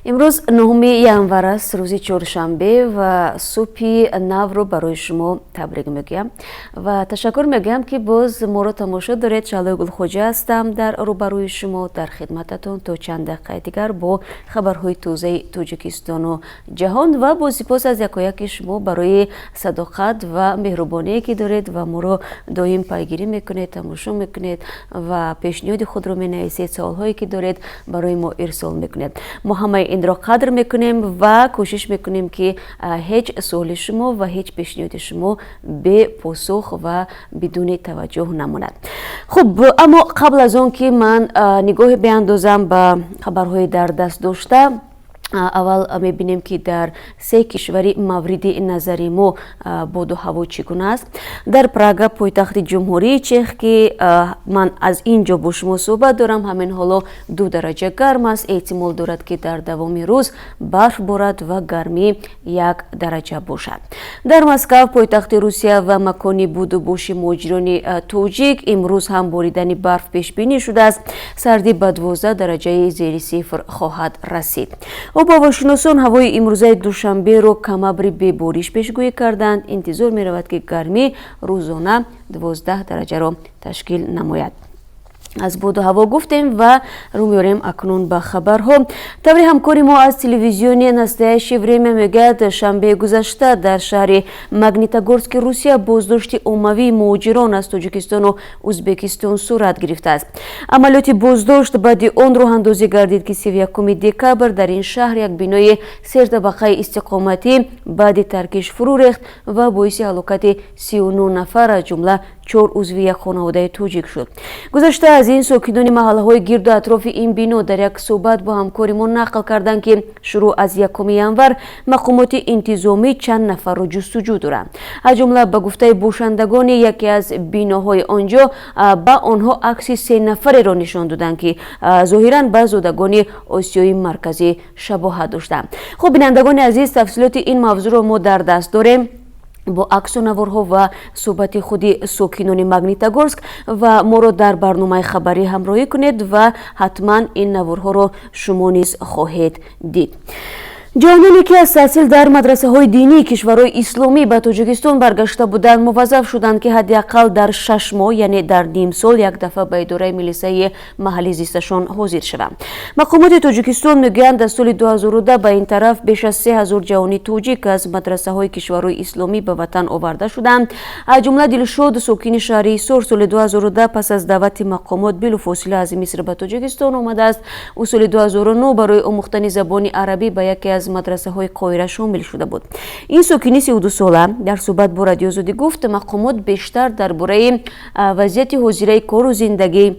Имрӯз 9 январ аст, рӯзи чоршанбе, ва субҳи навро барои шумо табрик мегӯям ва ташаккур мегӯям, ки боз моро тамошо доред. Шаҳлои Гулхоҷа ҳастам, дар рӯбарӯи шумо, дар хидмататон то чанд дақиқаи дигар бо хабарҳои тозаи Тоҷикистону ҷаҳон. Ва бо сипос аз якояки шумо барои садоқат ва меҳрубоние, ки доред ва моро доим пайгирӣ мекунед, тамошо мекунед ва пешниҳоди худро менависед, саволҳое ки доред, барои мо ирсол мекунед. Мо ҳамаи инро қадр мекунем ва кӯшиш мекунем, ки ҳеҷ суоли шумо ва ҳеҷ пешниҳоди шумо бепосух ва бидуни таваҷҷӯҳ намонад. Хуб, аммо қабл аз он ки ман нигоҳе биандозам ба хабарҳои дар даст дошта, аввал мебинем, ки дар се кишвари мавриди назари мо боду ҳаво чӣ гуна аст. Дар Прага, пойтахти Ҷумҳурии Чех, ки ман аз ин ҷо бо шумо суҳбат дорам, ҳамин ҳоло 2 дараҷа гарм аст. Эҳтимол дорад, ки дар давоми рӯз барф борад ва гармӣ 1 дараҷа бошад. Дар Москав, пойтахти Русия ва макони буду боши муҳоҷирони тоҷик, имрӯз ҳам боридани барф пешбинӣ шудааст. Сардӣ ба 12 дараҷаи зери сифр хоҳад расид. Обуҳавошиносон ҳавои имрӯзаи Душанберо камабри бебориш пешгӯӣ карданд. Интизор меравад, ки гармӣ рӯзона 12 дараҷаро ташкил намояд. Аз боду ҳаво гуфтем ва рӯ меорем акнун ба хабарҳо. Таври ҳамкори мо аз телевизиони «Настоящее время» мегӯяд, шанбеи гузашта дар шаҳри Магнитогорски Русия боздошти оммавии муҳоҷирон аз Тоҷикистону Ӯзбекистон сурат гирифтааст. Амалиёти боздошт баъди он роҳандозӣ гардид, ки 31 декабр дар ин шаҳр як бинои сертабақаи истиқоматӣ баъди таркиш фурӯ рехт ва боиси ҳалокати 39 нафар, аз ҷумла чор узви як хонаводаи тоҷик шуд. Гузашта аз ин, сокинони маҳаллаҳои гирду атрофи ин бино дар як суҳбат бо ҳамкори мо нақл карданд, ки шурӯъ аз 1 январ мақомоти интизомӣ чанд нафарро ҷустуҷӯ доранд. Аз ҷумла, ба гуфтаи бошандагони яке аз биноҳои он ҷо, ба онҳо акси се нафареро нишон доданд, ки зоҳиран ба зодагони Осиёи Марказӣ шабоҳат доштанд. Хуб, бинандагони азиз, тафсилоти ин мавзӯъро мо дар даст дорем бо аксу наворҳо ва суҳбати худи сокинони Магнитогорск. Ва моро дар барномаи хабарӣ ҳамроҳӣ кунед ва ҳатман ин наворҳоро шумо низ хоҳед дид. Ҷавононе, ки аз таҳсил дар мадрасаҳои динии кишварҳои исломӣ ба Тоҷикистон баргашта буданд, муваззаф шуданд, ки ҳадди ақал дар 6 моҳ, яъне дар нимсол як дафъа, ба идораи милисаи маҳалли зисташон ҳозир шаванд. Мақомоти Тоҷикистон мегӯянд, аз соли 2010 ба ин тараф беш аз 3000 ҷавони тоҷик аз мадрасаҳои кишварҳои исломӣ ба ватан оварда шуданд. Аз ҷумла Дилшод, сокини шаҳри Ҳисор, соли 2010 пас аз даъвати мақомот билофосила аз Миср ба Тоҷикистон омадааст. Ӯ соли 2009 барои омӯхтани забони арабӣ ба яке аз мадрасаҳои Қоҳира шомил шуда буд. Ин сокини 32сола дар суҳбат бо Радиоозодӣ гуфт, мақомот бештар дар бораи вазъияти ҳозираи кору зиндагӣ,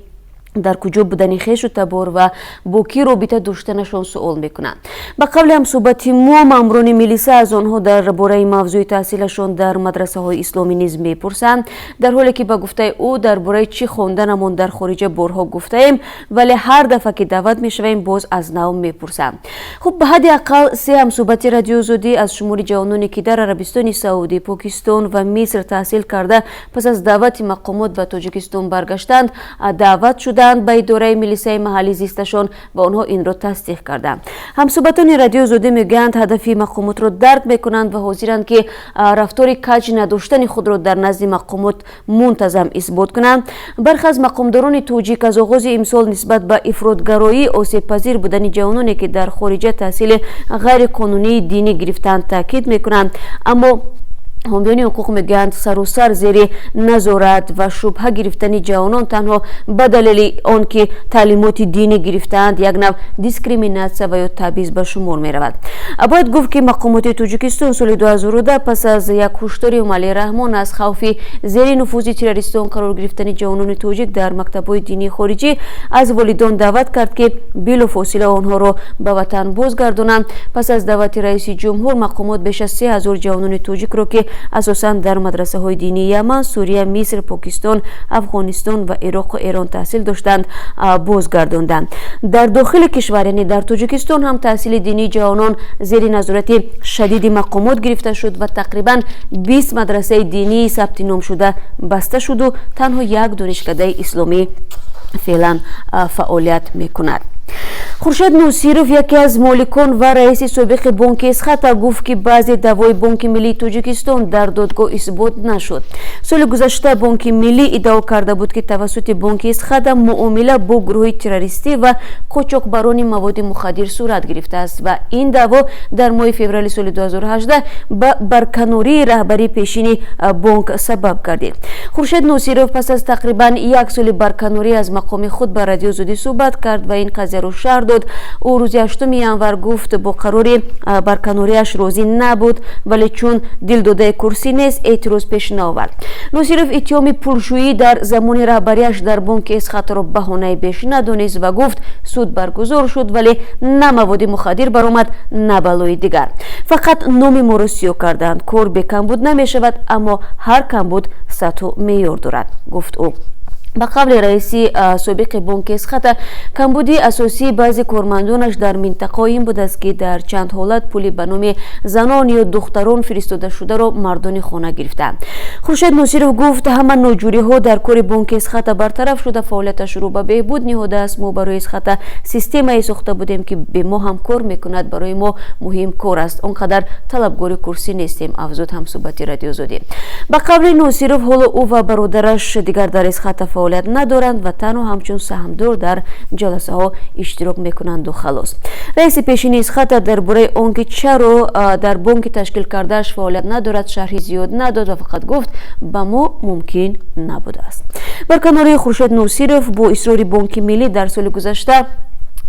дар куҷо будани хешу табор ва бо кӣ робита доштанашон суол мекунанд. Ба қавли ҳамсӯҳбати мо, маъмурони милиса аз онҳо дар бораи мавзӯи таҳсилашон дар мадрасаҳои исломӣ низ мепурсанд, дар ҳоле ки, ба гуфтаи ӯ, дар бораи чӣ хонданамон дар хориҷа борҳо гуфтаем, вале ҳар дафъа ки даъват мешавем, боз аз нав мепурсанд. Хуб, ба ҳадди ақал се ҳамсӯҳбати Радиоозодӣ аз шумори ҷавононе, ки дар Арабистони Саудӣ, Покистон ва Миср таҳсил карда, пас аз даъвати мақомот ба Тоҷикистон баргаштанд, даъват шуданд ба идораи милисаи маҳалли зисташон ва онҳо инро тасдиқ карданд. Ҳамсӯҳбатони Радиоозодӣ мегӯянд, ҳадафи мақомотро дарк мекунанд ва ҳозиранд, ки рафтори каҷ надоштани худро дар назди мақомот мунтазам исбот кунанд. Бархе аз мақомдорони тоҷик аз оғози имсол нисбат ба ифротгароӣ осебпазир будани ҷавононе, ки дар хориҷа таҳсили ғайриқонунии динӣ гирифтаанд, таъкид мекунанд. Аммо ҳомиёни ҳуқуқ мегӯянд, сарусар зери назорат ва шубҳа гирифтани ҷавонон танҳо ба далели он ки таълимоти динӣ гирифтаанд, як нав дискриминатсия ва ё табъиз ба шумор меравад. Бояд гуфт, ки мақомоти Тоҷикистон соли 2010 пас аз як ҳушдори Эмомалӣ Раҳмон аз хавфи зери нуфузи террористон қарор гирифтани ҷавонони тоҷик дар мактабҳои динии хориҷӣ аз волидон даъват кард, ки билофосила онҳоро ба ватан бозгардонанд. Пас аз даъвати раиси ҷумҳур мақомот беш аз 3000 ҷавонони тоҷикро, ки асосан дар мадрасаҳои динии Яман, Сурия, Миср, Покистон, Афғонистон ва Ироқу Эрон таҳсил доштанд, бозгардонданд. Дар дохили кишвар, яъне дар Тоҷикистон ҳам, таҳсили динии ҷавонон зери назорати шадиди мақомот гирифта шуд ва тақрибан 20 мадрасаи динии сабти ном шуда баста шуду танҳо як донишкадаи исломӣ феълан фаъолият мекунад. Хуршед Носиров, яке аз моликон ва раиси собиқи бонки Эсхата, гуфт, ки баъзе даъвои Бонки миллии Тоҷикистон дар додгоҳ исбот нашуд. Соли гузашта Бонки Миллӣ иддао карда буд, ки тавассути бонки Эсхата муомила бо гурӯҳи террористӣ ва қочоқбарони маводи мухаддир сурат гирифтааст ва ин даъво дар моҳи феврали соли 2018 ба барканории раҳбари пешини бонк сабаб гардид. Хуршед Носиров пас аз тақрибан як соли барканорӣ аз мақоми худ ба Радиои Озодӣ суҳбат кард ва ин қазияро шарҳ дод. Ӯ рӯзи 8 январ гуфт, бо қарори барканориаш розӣ набуд, вале чун дилдодаи курсӣ нест, эътироз пеш наовард. Носиров иттиҳоми пулшӯӣ дар замони раҳбарияш дар бонки Эсхатаро баҳонаи беш надонист ва гуфт, суд баргузор шуд, вале на маводи мухаддир баромад, на балои дигар. Фақат номи моро сиёҳ карданд. Кор бекамбуд намешавад, аммо ҳар камбуд сатҳу меъёр дорад, гуфт ӯ. Ба қавли раиси собиқи бонки Эсхата, камбудии асосии баъзе кормандонаш дар минтақаҳо ин будааст, ки дар чанд ҳолат пули ба номи занон ё духтарон фиристодашударо мардони хона гирифтаанд. Хуршед Носиров гуфт, ҳама ноҷӯриҳо дар кори бонки Эсхата бартараф шуда, фаъолияташ рӯ ба беҳбуд ниҳодааст. Мо барои Эсхата системае сохта будем, ки бе мо ҳам кор мекунад. Барои мо муҳим кор аст, он қадар талабгори курсӣ нестем, афзуд ҳамсӯҳбати Радиозодӣ. Ба қавли Носиров, ҳоло ӯ ва бародараш дигар дар Эсхата фаъолият надоранд ва танҳо ҳамчун саҳмдор дар ҷаласаҳо иштирок мекунанду халос. Раиси пешини Эсхата дар бораи он ки чаро дар бонки ташкил кардааш фаъолият надорад, шарҳи зиёд надод ва фақат гуфт, ба мо мумкин набудааст. Барканории Хуршед Носиров бо исрори Бонки Миллӣ дар соли гузашта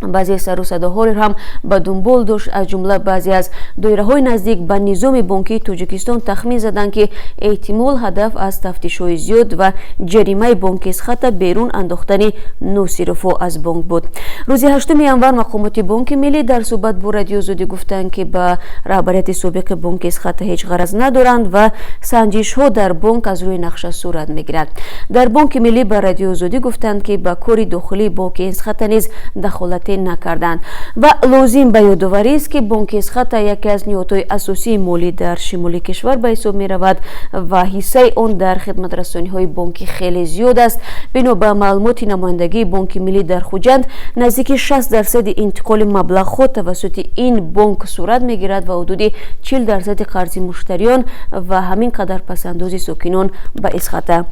баъзе сару садоҳоро ҳам ба дунбол дошт. Аз ҷумла баъзе аз доираҳои наздик ба низоми бонкии Тоҷикистон тахмин заданд, ки эҳтимол ҳадаф аз тафтишҳои зиёд ва ҷаримаи бонки Эсхата берун андохтани Носировҳо аз бонк буд. Рӯзи 8 январ мақомоти Бонки Миллӣ дар суҳбат бо Радиозодӣ гуфтанд, ки ба раҳбарияти собиқи бонки Эсхата ҳеҷ ғараз надоранд ва санҷишҳо дар бонк аз рӯи нақша сурат мегирад. Дар Бонки Миллӣ ба Радиозодӣ гуфтанд, ки ба кори дохилии бонки Эсхата низ дахолате накарданд. Ва лозим ба ёдоварист, ки бонки Эсхата яке аз ниҳодҳои асосии молӣ дар шимоли кишвар ба ҳисоб меравад ва ҳиссаи он дар хидматрасониҳои бонкӣ хеле зиёд аст. Бино ба маълумоти намояндагии Бонки Миллӣ дар Хуҷанд, наздики 60% интиқоли маблағҳо тавассути ин бонк сурат мегирад ва ҳудуди 40% қарзи муштариён ва ҳамин қадар пасандози сокинон ба Эсхата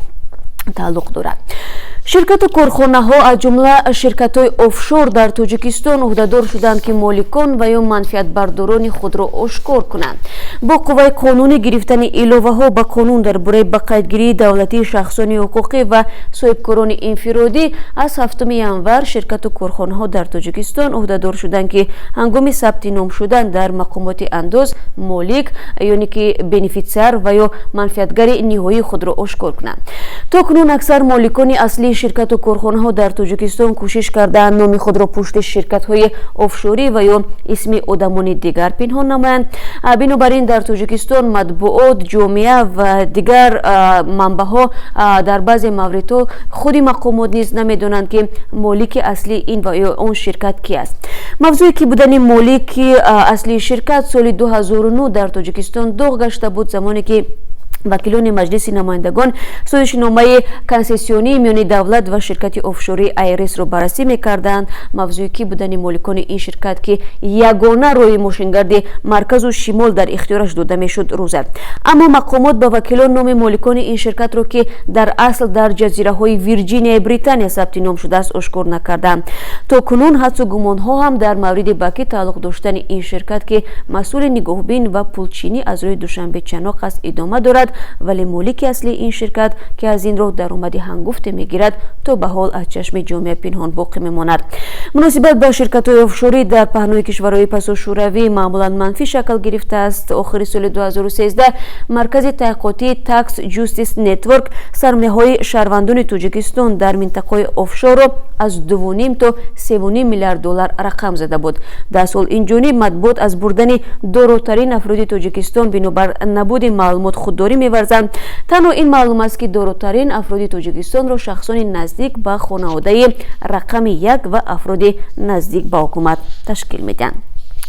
тааллуқ дорад. Ширкату корхонаҳо, аз ҷумла ширкатҳои офшор дар Тоҷикистон ӯҳдадор шуданд, ки моликон ва ё манфиатбардорони худро ошкор кунанд. Бо қувваи қонунӣ гирифтани иловаҳо ба қонун дар бораи ба қайдгирии давлатии шахсони ҳуқуқӣ ва соҳибкорони инфиродӣ аз 7 январ ширкату корхонаҳо дар Тоҷикистон ӯҳдадор шуданд, ки ҳангоми сабти ном шудан дар мақомоти андоз молик, ёне ки бенефитсиар ва ё манфиатгари ниҳоии худро ошкор кунанд. То кунун аксар моликони аслии ширкату корхонаҳо дар Тоҷикистон кӯшиш кардаанд номи худро пушти ширкатҳои офшорӣ ва ё исми одамони дигар пинҳон намоянд. Бинобар ин дар Тоҷикистон матбуот, ҷомеа ва дигар манбаъҳо, дар баъзе мавридҳо худи мақомот низ намедонанд, ки молики аслии ин ва ё он ширкат ки аст. Мавзӯе ки будани молики аслии ширкат соли 2009 дар Тоҷикистон доғ гашта буд, замоне ки вакилони Маҷлиси намояндагон созишномаи консессионии миёни давлат ва ширкати офшории Айрисро баррасӣ мекарданд. Мавзӯи ки будани моликони ин ширкат, ки ягона роҳи мошингарди марказу шимол дар ихтиёраш дода мешуд, рӯ зад. Аммо мақомот ба вакилон номи моликони ин ширкатро, ки дар асл дар ҷазираҳои Вирҷинияи Британия сабти ном шудааст, ошкор накарданд. То кунун ҳадсу гумонҳо ҳам дар мавриди ба кӣ тааллуқ доштани ин ширкат, ки масъули нигоҳбин ва пулчинӣ аз рӯи Душанбе Чаноқ аст, идома дорад, вале молики аслии ин ширкат, ки аз ин роҳ даромади ҳангуфте мегирад, то ба ҳол аз чашми ҷомеа пинҳон боқӣ мемонад. Муносибат ба ширкатҳои офшорӣ дар паҳнои кишварҳои пасошӯравӣ маъмулан манфӣ шакл гирифтааст. Охири соли 2013 маркази таҳқиқотии Tax Justice Network сармояҳои шаҳрвандони Тоҷикистон дар минтақаҳои офшорро аз 2,5 то 3,5 миллиард доллар рақам зада буд. 10 сол инҷониб матбуот аз бурдани доротарин афроди Тоҷикистон бинобар набуди маълумот худдорӣ меварзанд. Танҳо ин маълум аст, ки доротарин афроди Тоҷикистонро шахсони наздик ба хонаводаи рақами як ва афроди наздик ба ҳукумат ташкил медиҳанд.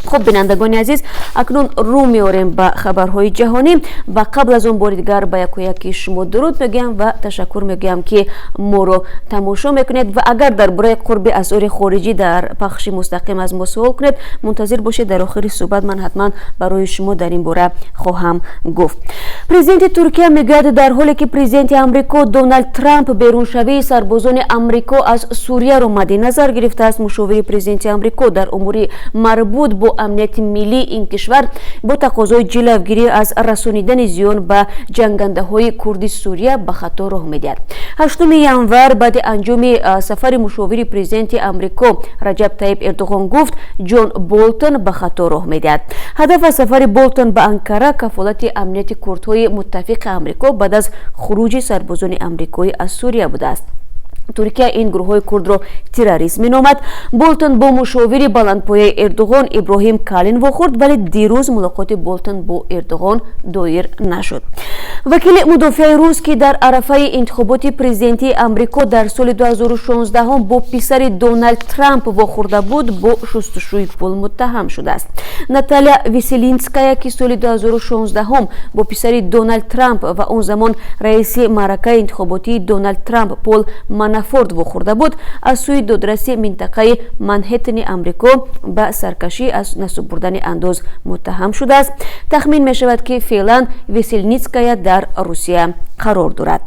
Хуб, бинандагони азиз, акнун рӯ меорем ба хабарҳои ҷаҳонӣ ва қабл аз он бори дигар ба якояки шумо дуруд мегӯям ва ташаккур мегӯям, ки моро тамошо мекунед. Ва агар дар бораи қурби асъори хориҷӣ дар пахши мустақим аз мо суол кунед, мунтазир бошед, дар охири суҳбат ман ҳатман барои шумо дар ин бора хоҳам гуфт. Президенти Туркия мегӯяд, дар ҳоле ки президенти Амрико Доналд Трамп беруншавии сарбозони Амрико аз Сурияро мадди назар гирифтааст, мушовири президенти Амрико дар умури марбут бо амнияти миллии ин кишвар бо тақозои ҷилавгирӣ аз расонидани зиён ба ҷангандаҳои курди Сурия ба хато роҳ медиҳад. 8 январ баъди анҷоми сафари мушовири президенти Амрико Раҷаб Таиб Эрдоғон гуфт, Ҷон Болтон ба хато роҳ медиҳад. Ҳадаф аз сафари Болтон ба Анкара кафолати амнияти курдҳои муттафиқи Амрико баъд аз хуруҷи сарбозони амрикоӣ аз Сурия будааст. Туркия ин гурӯҳҳои курдро террорист меномад. Болтон бо мушовири баландпояи Эрдоғон Иброҳим Калин вохӯрд, вале дирӯз мулоқоти Болтон бо Эрдоғон доир нашуд. Вакили мудофиаи рус, ки дар арафаи интихоботи президентии Амрико дар соли 2016 бо писари Доналд Трамп вохӯрда буд, бо шустушӯи пул муттаҳам шудааст. Наталья Веселинская, ки соли 2016 бо писари Доналд Трамп ва он замон раиси маъракаи интихоботии Доналд Трамп Пол Манафорт вохӯрда буд, аз сӯи додраси минтақаи Манҳеттени Амрико ба саркашӣ аз насупурдани андоз муттаҳам шудааст. Тахмин мешавад, ки феълан Весельницкая дар Русия қарор дорад.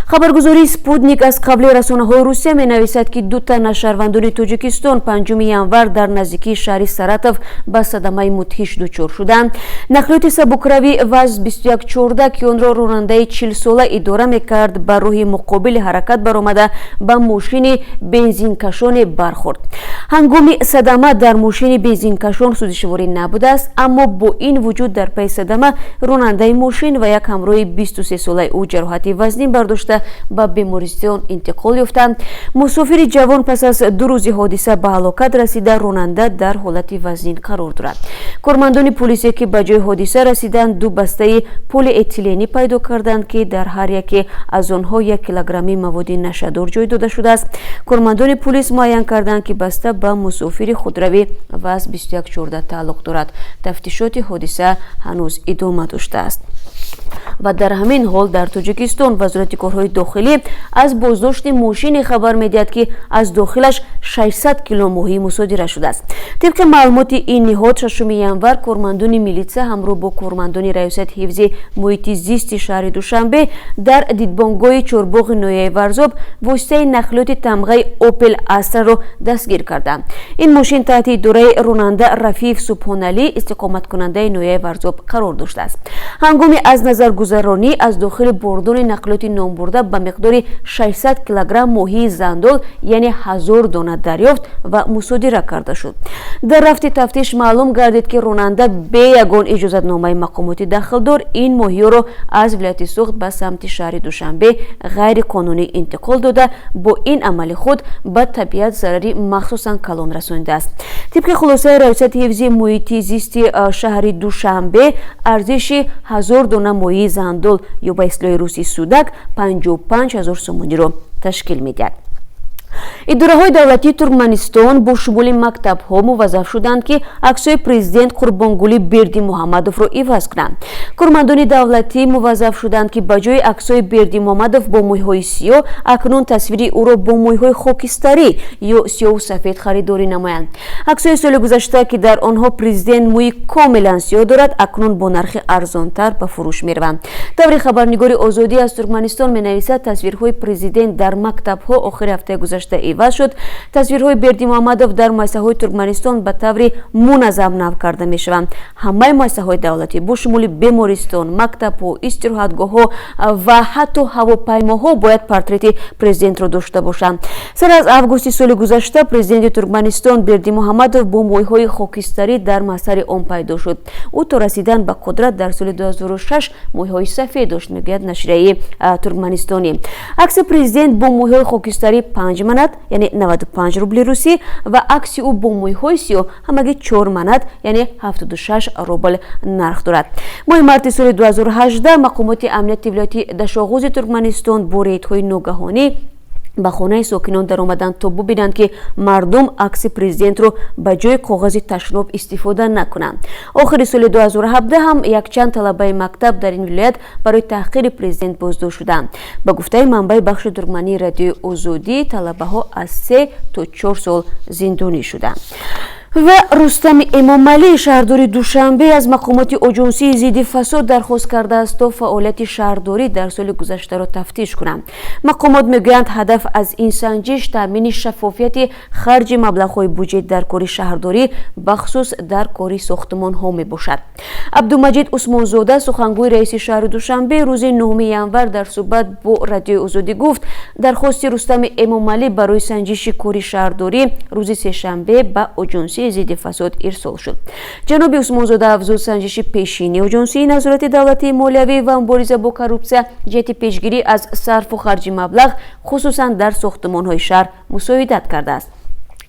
Хабаргузории Спутник аз қавли расонаҳои Русия менависад, ки ду тан аз шаҳрвандони Тоҷикистон 5 январ дар наздикии шаҳри Саратов ба садамаи мудҳиш дучор шуданд. Нақлиёти сабукравӣ ВАЗ 2114, ки онро ронандаи 40-сола идора мекард, ба роҳи муқобили ҳаракат баромада, ба мошини бензинкашоне бархӯрд. Ҳангоми садама дар мошини бензинкашон сӯзишворӣ набудааст, аммо бо ин вуҷуд дар пайи садама ронандаи мошин ва як ҳамроҳи 23-солаи ӯ ҷароҳати вазнин бардошта, ба бемористон интиқол ёфтанд. Мусофири ҷавон пас аз 2 рӯзи ҳодиса ба ҳалокат расида, ронанда дар ҳолати вазнин қарор дорад. Кормандони полисе, ки ба ҷои ҳодиса расиданд, ду бастаи полиэтиленӣ пайдо карданд, ки дар ҳар яке аз онҳо 1 килограмми маводи нашъадор ҷой дода шудааст. Кормандони полис муайян карданд, ки баста ба мусофири худрави ВАЗ 2114 тааллуқ дорад. Тафтишоти ҳодиса ҳанӯз идома доштааст. Ва дар ҳамин ҳол дар Тоҷикистон Вазорати корҳои дохилӣ аз боздошти мошине хабар медиҳад, ки аз дохилаш 600 кило моҳӣ мусодира шудааст. Тибқи маълумоти ин ниҳод, 6 январ кормандони милитсия ҳамроҳ бо кормандони Раёсати ҳифзи муҳити зисти шаҳри Душанбе дар дидбонгоҳи Чорбоғи ноҳияи Варзоб воситаи нақлиёти тамғаи Опел Астраро дастгир карданд. Ин мошин таҳти идораи ронанда Рафиев Субҳоналӣ, истиқоматкунандаи ноҳияи Варзоб, қарор доштааст. Ҳангоми аз назаргузаронӣ аз дохили бордони нақлиёти номбурда ба миқдори 600 килограмм моҳии зандол, яъне 1000 дона, дарёфт ва мусодира карда шуд. Дар рафти тафтиш маълум гардид, ки ронанда бе ягон иҷозатномаи мақомоти дахлдор ин моҳиёро аз вилояти Суғд ба самти шаҳри Душанбе ғайриқонунӣ интиқол дода, бо ин амали худ ба табиат зарари махсусан калон расонидааст. Тибқи хулосаи Раёсати ҳифзи муҳити зисти шаҳри Душанбе, арзиши 1000 дона моҳии зандол ё ба истилоҳи русӣ судак 55 ҳазор сомониро ташкил медиҳад. Идораҳои давлатии Туркманистон бо шумули мактабҳо муваззаф шуданд, ки аксҳои президент Қурбонгулӣ Бердимуҳаммадовро иваз кунанд. Кормандони давлатӣ муваззаф шуданд, ки ба ҷои аксҳои Бердимуҳаммадов бо мӯйҳои сиёҳ акнун тасвири ӯро бо мӯйҳои хокистарӣ ё сиёҳу сафед харидорӣ намоянд. Аксҳои соли гузашта, ки дар онҳо президент мӯи комилан сиёҳ дорад, акнун бо нархи арзонтар ба фурӯш мераванд. Таври хабарнигори Озодӣ аз Туркманистон менависад, тасвирҳои президент дар мактабҳо охири ҳафтаи гузашта иваз шуд. Тасвирҳои Бердимуҳаммадов дар муассисаҳои Туркманистон ба таври муназзам нав карда мешаванд. Ҳамаи муассисаҳои давлатӣ бо шумули бемористон, мактабҳо, истироҳатгоҳҳо ва ҳатто ҳавопаймоҳо бояд портрети президентро дошта бошанд. Сар аз августи соли гузашта президенти Туркманистон Бердимуҳаммадов бо мӯйҳои хокистарӣ дар маҳзари ом пайдо шуд. Ӯ то расидан ба қудрат дар соли 2006 мӯйҳои сафед дошт, мегӯяд нашрияи туркманистонӣ. Акси президент бо мӯйҳои хокистарӣ 5 манат, яъне 95 рубли русӣ, ва акси ӯ бо мӯйҳои сиёҳ ҳамагӣ 4 манат, яъне 76 рубл нарх дорад. Моҳи марти соли 2018 мақомоти амнияти вилояти Дашоғузи Туркманистон бо рейдҳои ногаҳонӣ Ба хонаи сокинон даромаданд, то бубинанд, ки мардум акси президентро ба ҷои коғази ташноб истифода накунанд. Охири соли 2017 ҳам якчанд талабаи мактаб дар ин вилоят барои таҳқири президент боздошт шуданд. Ба гуфтаи манбаи бахши туркмании Радиои Озодӣ, талабаҳо аз 3 то 4 сол зиндонӣ шуданд. Ва Рустами Эмомалӣ, шаҳрдори Душанбе, аз мақомоти Оҷонсии зидди фасод дархост кардааст, то фаъолияти шаҳрдорӣ дар соли гузаштаро тафтиш кунанд. Мақомот мегӯянд, ҳадаф аз ин санҷиш таъмини шаффофияти харҷи маблағҳои буҷет дар кори шаҳрдорӣ, бахусус дар кори сохтмонҳо мебошад. Абдумаҷид Усмонзода, сухангӯи раиси шаҳри Душанбе, рӯзи 9 январ дар суҳбат бо Радиои Озодӣ гуфт, дархости Рустами Эмомалӣ барои санҷиши кори шаҳрдорӣ рӯзи сешанбе ба Оҷонсии зидди фасод ирсол шуд. Ҷаноби Усмонзода афзуд, санҷиши пешини Оҷонсии назорати давлатии молиявӣ ва мубориза бо коррупсия ҷиҳати пешгирӣ аз сарфу харҷи маблағ, хусусан дар сохтмонҳои шаҳр, мусоидат кардааст.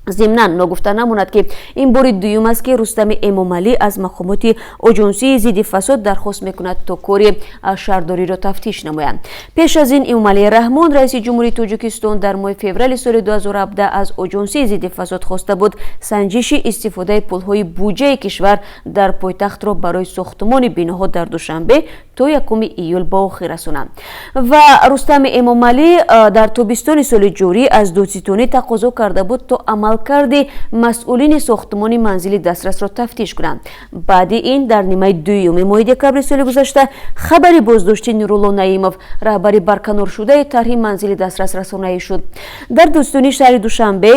Зимнан, ногуфта намонад, ки ин бори дуюм аст, ки Рустами Эмомалӣ аз мақомоти Оҷонсии зидди фасод дархост мекунад, то кори шаҳрдориро тафтиш намоянд. Пеш аз ин Эмомалӣ Раҳмон, раиси ҷумҳурии Тоҷикистон, дар моҳи феврали соли 2017 аз Оҷонсии зидди фасод хоста буд, санҷиши истифодаи пулҳои буҷаи кишвар дар пойтахтро барои сохтмони биноҳо дар Душанбе то 1 июл ба охир расонанд. Ва Рустами Эмомалӣ дар тобистони соли ҷорӣ аз додситонӣ тақозо карда буд, то амалкарди масъулини сохтмони манзили дастрасро тафтиш кунанд. Баъди ин, дар нимаи дуюми моҳи декабри соли гузашта, хабари боздошти Нурулло Наимов, раҳбари барканоршудаи тарҳи манзили дастрас, расонаӣ шуд. Дар додситонии шаҳри Душанбе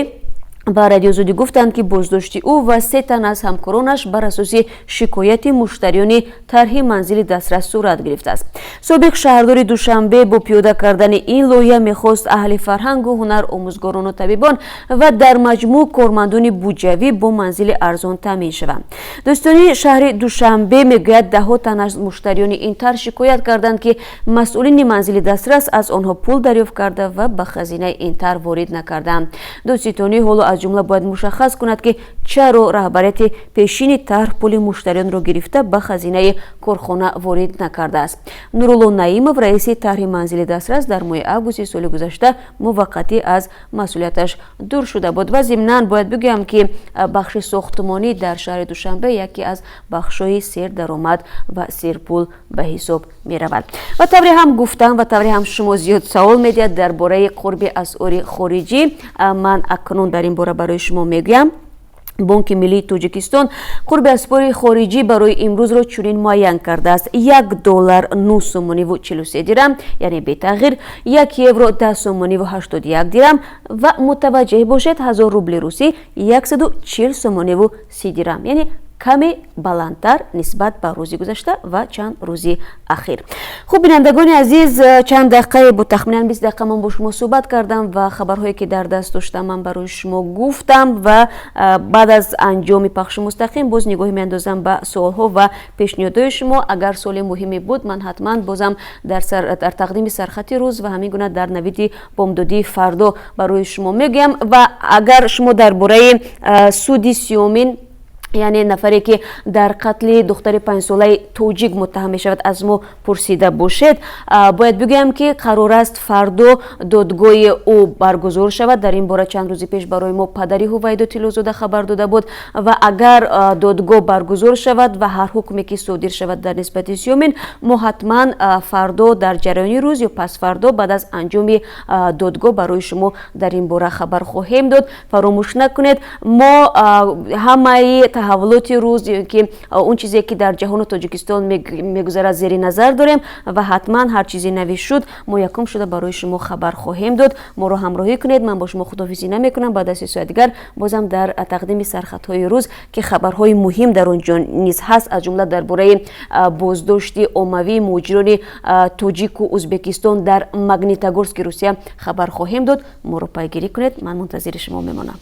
ба Радиои Озодӣ гуфтанд, ки боздошти ӯ ва се тан аз ҳамкоронаш бар асоси шикояти муштариёни тарҳи манзили дастрас сурат гирифтааст. Собиқ шаҳрдори Душанбе бо пиёда кардани ин лоиҳа мехост аҳли фарҳангу ҳунар, омӯзгорону табибон ва дар маҷмӯъ кормандони буҷавӣ бо манзили арзон таъмин шаванд. Додситонии шаҳри Душанбе мегӯяд, даҳҳо тан аз муштариёни ин тарҳ шикоят карданд, ки масъулини манзили дастрас аз онҳо пул дарёфт карда ва ба хазинаи ин тарҳ ворид накарданд. Додситонӣ ҳоло аз ҷумла бояд мушаххас кунад, ки чаро раҳбарияти пешини тарҳ пули муштариёнро гирифта, ба хазинаи корхона ворид накардааст. Нурулло Наимов, раиси тарҳи манзили дастрас, дар моҳи августи соли гузашта муваққатӣ аз масъулияташ дур шуда буд. Ва зимнан бояд бигӯям, ки бахши сохтмонӣ дар шаҳри Душанбе яке аз бахшҳои сердаромад ва серпул ба ҳисоб меравад. Ва тавре ҳам гуфтам, ва тавре ҳам шумо зиёд савол медиҳад дар бораи қурби асъори хориҷӣ, ман акнун дар ин бора барои шумо мегӯям. Бонки миллии Тоҷикистон қурби асъори хориҷӣ барои имрӯзро чунин муайян кардааст: 1 доллар 9 сомониву 43 дирам, яъне бетағйир, 1 евро 10 сомониву 81 дирам ва, мутаваҷҷеҳ бошед, 1000 рубли русӣ 140 сомониву 30 дирам, яъне каме баландтар нисбат ба рӯзи гузашта ва чанд рӯзи ахир. Хуб, бинандагони азиз, чанд дақиқае бо тахминан 20 дақиқа ман бо шумо суҳбат кардам ва хабарҳое, ки дар даст доштам, ман барои шумо гуфтам. Ва баъд аз анҷоми пахши мустақим боз нигоҳе меандозам ба суолҳо ва пешниҳодҳои шумо. Агар суоли муҳиме буд, ман ҳатман бозам дар тақдими сархати рӯз ва ҳамин гуна дар навиди бомдодии фардо барои шумо мегӯям. Ва агар шумо дар бораи суди Сиёмин, яъне нафаре, ки дар қатли духтари 5-солаи тоҷик муттаҳам мешавад, аз мо пурсида бошед, бояд бигӯям, ки қарор аст фардо додгоҳи ӯ баргузор шавад. Дар ин бора чанд рӯзи пеш барои мо падари Ҳувайдо Тиллозода хабар дода буд. Ва агар додгоҳ баргузор шавад ва ҳар ҳукме ки содир шавад дар нисбати Сиёмин, мо ҳатман фардо дар ҷараёни рӯз ё пасфардо баъд аз анҷоми додгоҳ барои шумо дар ин бора хабар хоҳем дод. Фаромӯш накунед, мо ҳамаи таҳаввулоти рӯз ё ки он чизе, ки дар ҷаҳону Тоҷикистон мегузарад, зери назар дорем ва ҳатман ҳар чизе нави шуд, мо якум шуда барои шумо хабар хоҳем дод. Моро ҳамроҳӣ кунед. Ман бо шумо худоҳофизӣ намекунам. Баъд аз 3 соат дигар бозам дар тақдими сархатҳои рӯз, ки хабарҳои муҳим дар он ҷо низ ҳаст, аз ҷумла дар бораи боздошти оммавии муҳоҷирони тоҷику Ӯзбекистон дар Магнитогорски Русия, хабар хоҳем дод. Моро пайгирӣ кунед, ман мунтазири шумо мемонам.